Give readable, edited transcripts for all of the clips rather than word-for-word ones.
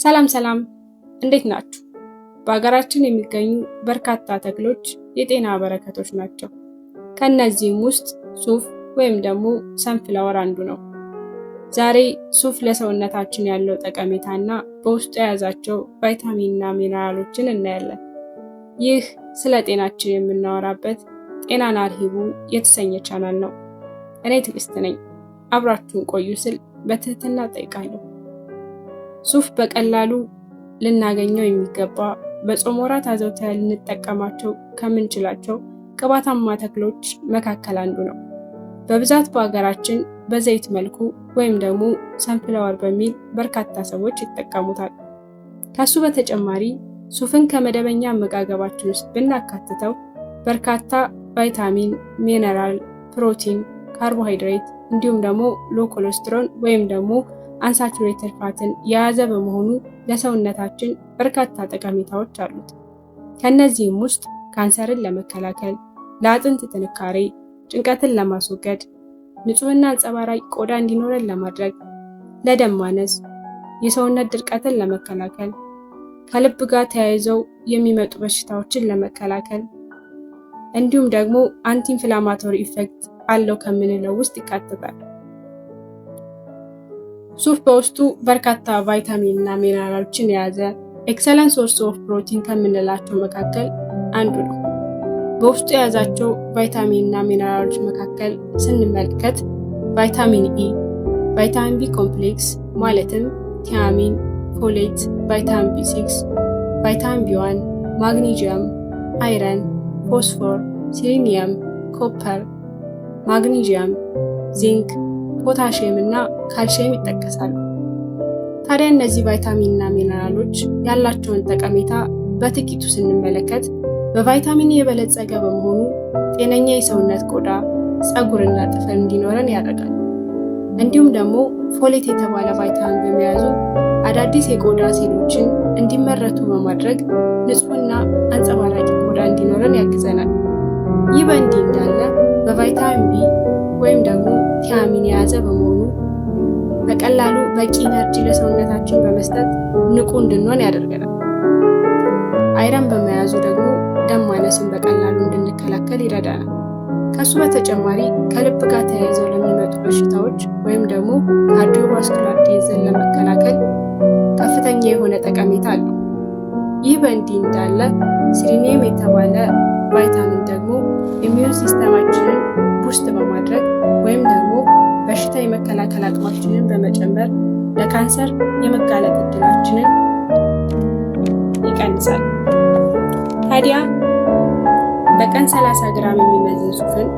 ሰላም ሰላም፣ እንዴት ናችሁ? በሀገራችን የሚገኙ በርካታ ተክሎች የጤና በረከቶች ናቸው። ከእነዚህም ውስጥ ሱፍ ወይም ደግሞ sunflower አንዱ ነው። ዛሬ ሱፍ ለሰውነታችን ያለው ጠቀሜታና በውስጡ የያዛቸው ቫይታሚንና ሚነራሎችን እናያለን። ይህ ስለ ጤናችን የምናወራበት ጤናን አርሂቡ የተሰኘ ቻናል ነው። እኔ ትዕግስት ነኝ። አብራችሁን ቆዩ ስል በትህትና እጠይቃለሁ። ሱፍ በቀላሉ ልናገኘው የሚገባ፣ በጾም ወራት አዘውትረን ልንጠቀማቸው ከምንችላቸው ቅባታማ ተክሎች መካከል አንዱ ነው። በብዛት በሀገራችን በዘይት መልኩ ወይም ደግሞ sunflower በሚል በርካታ ሰዎች ይጠቀሙታል። ከሱ በተጨማሪ ሱፍን ከመደበኛ አመጋገባችን ውስጥ ብናካትተው በርካታ ቫይታሚን፣ ሚነራል፣ ፕሮቲን፣ ካርቦሃይድሬት እንዲሁም ደግሞ low cholesterol ወይም ደግሞ unsaturated fat ን የያዘ በመሆኑ ለሰውነታችን በርካታ ጠቀሜታዎች አሉት። ከእነዚህም ውስጥ ካንሰርን ለመከላከል፣ ለአጥንት ጥንካሬ፣ ጭንቀትን ለማስወገድ፣ ንጹህና አንጸባራቂ ቆዳ እንዲኖረን ለማድረግ፣ ለደም ማነስ፣ የሰውነት ድርቀትን ለመከላከል፣ ከልብ ጋር ተያይዘው የሚመጡ በሽታዎችን ለመከላከል እንዲሁም ደግሞ anti-inflammatory effect አለው ከምንለው ውስጥ ይካተታል። ሱፍ በውስጡ በርካታ ቫይታሚን እና ሚነራሎችን የያዘ excellent source of protein ከምንላቸው መካከል አንዱ ነው። በውስጡ የያዛቸው ቫይታሚን እና ሚነራሎች መካከል ስንመለከት ቫይታሚን E፣ ቫይታሚን B complex ማለትም thiamine፣ folate፣ ቫይታሚን B6፣ ቫይታሚን B1፣ ማግኒዥየም፣ iron፣ ፎስፎር፣ selenium፣ copper፣ ማግኒዥየም፣ ዚንክ፣ ፖታሽየም እና ካልሽየም ይጠቀሳሉ። ታዲያ እነዚህ ቫይታሚን እና ሚነራሎች ያላቸውን ጠቀሜታ በጥቂቱ ስንመለከት በቫይታሚን የበለጸገ በመሆኑ ጤነኛ የሰውነት ቆዳ፣ ፀጉርና ጥፍር እንዲኖረን ያደርጋል። እንዲሁም ደግሞ folate የተባለ ቫይታሚን በመያዙ አዳዲስ የቆዳ ሴሎችን እንዲመረቱ በማድረግ ንጹህና አንጸባራቂ ቆዳ እንዲኖረን ያግዘናል። ይህ በእንዲህ እንዳለ በቫይታሚን B ወይም ደግሞ thiamine የያዘ በመሆኑ በቀላሉ በቂ energy ለሰውነታችን በመስጠት ንቁ እንድንሆን ያደርገናል። Iron በመያዙ ደግሞ ደም ማነስን በቀላሉ እንድንከላከል ይረዳናል። ከሱ በተጨማሪ ከልብ ጋር ተያይዘው ለሚመጡ በሽታዎች ወይም ደግሞ cardiovascular disease ን ለመከላከል ከፍተኛ የሆነ ጠቀሜታ አለው። ይህ በእንዲህ እንዳለ ሲሊኒየም የተባለ ቫይታሚን ደግሞ immune system ኣችንን boost በማድረግ ወይም ደግሞ በሽታ የመከላከል አቅማችንን በመጨመር ለካንሰር የመጋለጥ እድላችንን ይቀንሳል። ታዲያ በቀን 30 ግራም የሚመዝን ሱፍን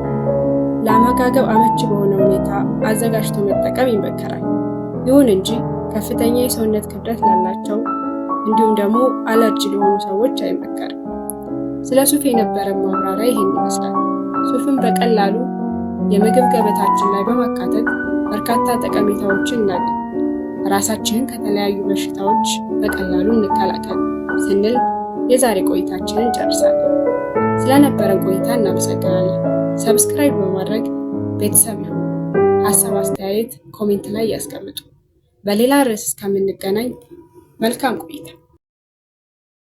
ለአመጋገብ አመቺ በሆነ ሁኔታ አዘጋጅቶ መጠቀም ይመከራል። ይሁን እንጂ ከፍተኛ የሰውነት ክብደት ላላቸው እንዲሁም ደግሞ አለርጂ ለሆኑ ሰዎች አይመከርም። ስለ ሱፍ የነበረን ማብራሪያ ይህን ይመስላል። ሱፍን በቀላሉ የምግብ ገበታችን ላይ በማካተት በርካታ ጠቀሜታዎችን እናገኝ፣ ራሳችንን ከተለያዩ በሽታዎች በቀላሉ እንከላከል ስንል የዛሬ ቆይታችንን እንጨርሳለን። ስለነበረን ቆይታ እናመሰግናለን። Subscribe በማድረግ ቤተሰብ ይሁኑ። ሀሳብ አስተያየት comment ላይ ያስቀምጡ። በሌላ ርዕስ እስከምንገናኝ መልካም ቆይታ።